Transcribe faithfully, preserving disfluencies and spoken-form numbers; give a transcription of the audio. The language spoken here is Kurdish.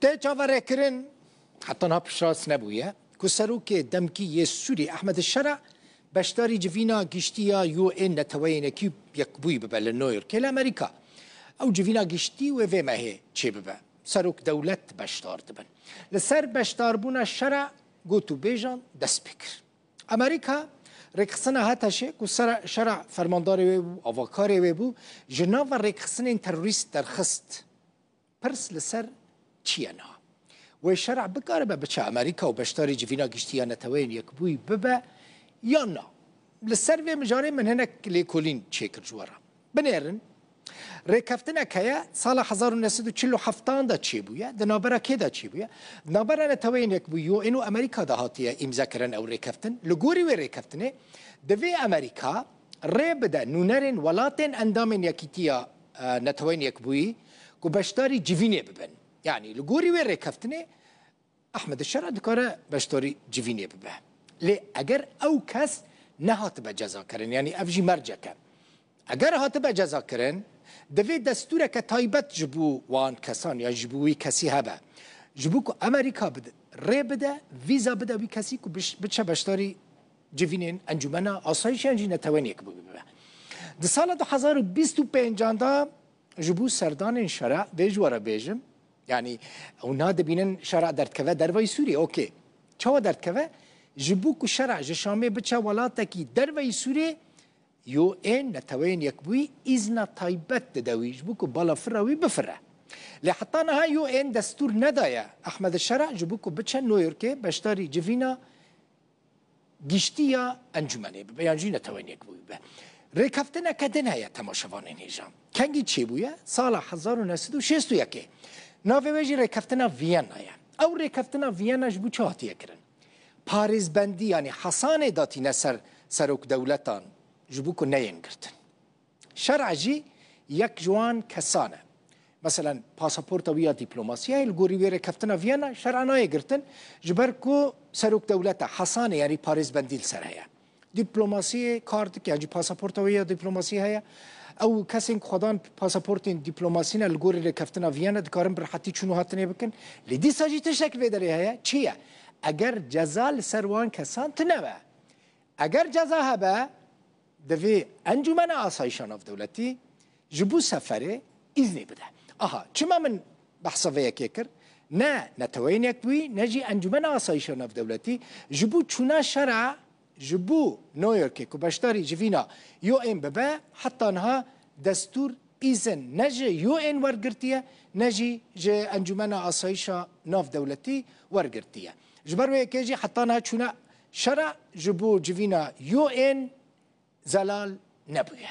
Tê çaverêkirin, heta niha piştrast nebûye ku serokê demkî yê Sûrî Ehmed Şera beşdarî civîna giştî ya U N Neteweyên Yekî Yekbûyî bibe li New Yorkê li Amerîka. Ew civîna giştî wê vê mehê çêbibe. Serok dewlet beşdar dibin. Li ser beşdarbûna Şera got û bêjan dest pê kir. Amerîka rêkxistina HTŞ'ê ku Şera fermandarê wê bû, avakarê wê bû, ji nava rêkxistinên terorîst derxist. Pirs li ser çi ye niha? Wê Şera bikaribe biçe Amerîka û beşdarî civîna giştî ya Neteweyên Yekbûyî bibe yan na? Li ser vê mijarê min hinek lêkolîn çêkir ji we re. Binêrin, rêkeftinek heye, sala hezar û neh sed û çil û heft de çêbûye, di navbera kê de çêbûye? Di navbera Neteweyên Yekbûyî, U N û Amerîka de hatiye îmzekirin ew rêkeftin. Li gorî wê rêkeftinê, divê Amerîka rê bide nûnerên welatên endamên Yekîtiya, e, Neteweyên Yekbûyî ku beşdarî civînê bibin. Yanî li gorî wê rêkeftinê Ehmed Şera dikare beşdarî civînê bibe. Lê eger ew kes nehatibe cezakirin, yanî ev jî mercek e. Eger hatibe cezakirin, divê destûreke taybet ji bo wan kesan ya ji bo wî kesî hebe. Ji bo ku Amerîka bide, rê bide, vîza bide wî kesî ku biş-, biçe beşdarî civînên Encûmena Asayîşê yan jî Netewên Yekbûyî bibe. Di sala du hezar û bîst û pêncan de ji bo serdanên Şera, vê ji we re bêjim, yanî ew nadibînin Şera derdikeve dervayî Sûriyê, okê. Çawa derdikeve? Ji bo ku Şera ji Şamê biçe welatekî dervayî Sûriyê, U N Neteweyên Yekbûyî îzna taybet dide wî ji bo ku balafira wî bifire. Lê heta niha U N destûr nedaye Ehmed Şera ji bo ku biçe New Yorkê beşdarî civîna giştî ya encûmenê bibe, yan jî Netewên Yekbûyî bibe. Rêkeftineke din heye temaşevanên hêja. Kengî çêbûye? Sala hezar û neh sed û şêst û yekê. Navê wê jî rêkeftina Viyana ye. Ew rêkeftina Viyana ji bo çi hatiye kirin? Parêzbendî, yanî hesanê datîne ser serok dewletan ji bo ku neyên girtin. Şera jî yek ji wan kesan e. Meselen, pasaporta wî ya dîplomasî ye, li gorî wê rêkeftina Viyana Şera nayê girtin, ji ber ku serok dewleta hesanê, yanî parêzbendî li ser heye. Dîplomasiyê kar dike, yan jî pasaporta wê ya dîplomasî heye. Ew kesên ku xwedan pasaportên dîplomasî ne, li gorî rêkeftina Viyana dikarin bi rehetî çûn û hatinê bikin. Lê dîsa jî tiştek vê derê heye, çi ye? Eger ceza li ser wan kesan tune be, eger ceza hebe, divê Encûmena Asayîşa Navdewletî ji bo seferê îznê bide. Aha, çima min behsa vê yekê kir? Ne Neteweyên Yekbûyî, ne jî Encûmena Asayîşa Navdewletî ji bo çûna Şera ji bo New Yorkê ku beşdarî civîna U N bibe, heta niha destûr, îzin ne ji U N wergirtiye, ne jî ji Encûmena Asayîşa Navdewletî wergirtiye. Ji ber wê yekê jî heta niha çûna Şera ji bo civîna U N zelal nebûye.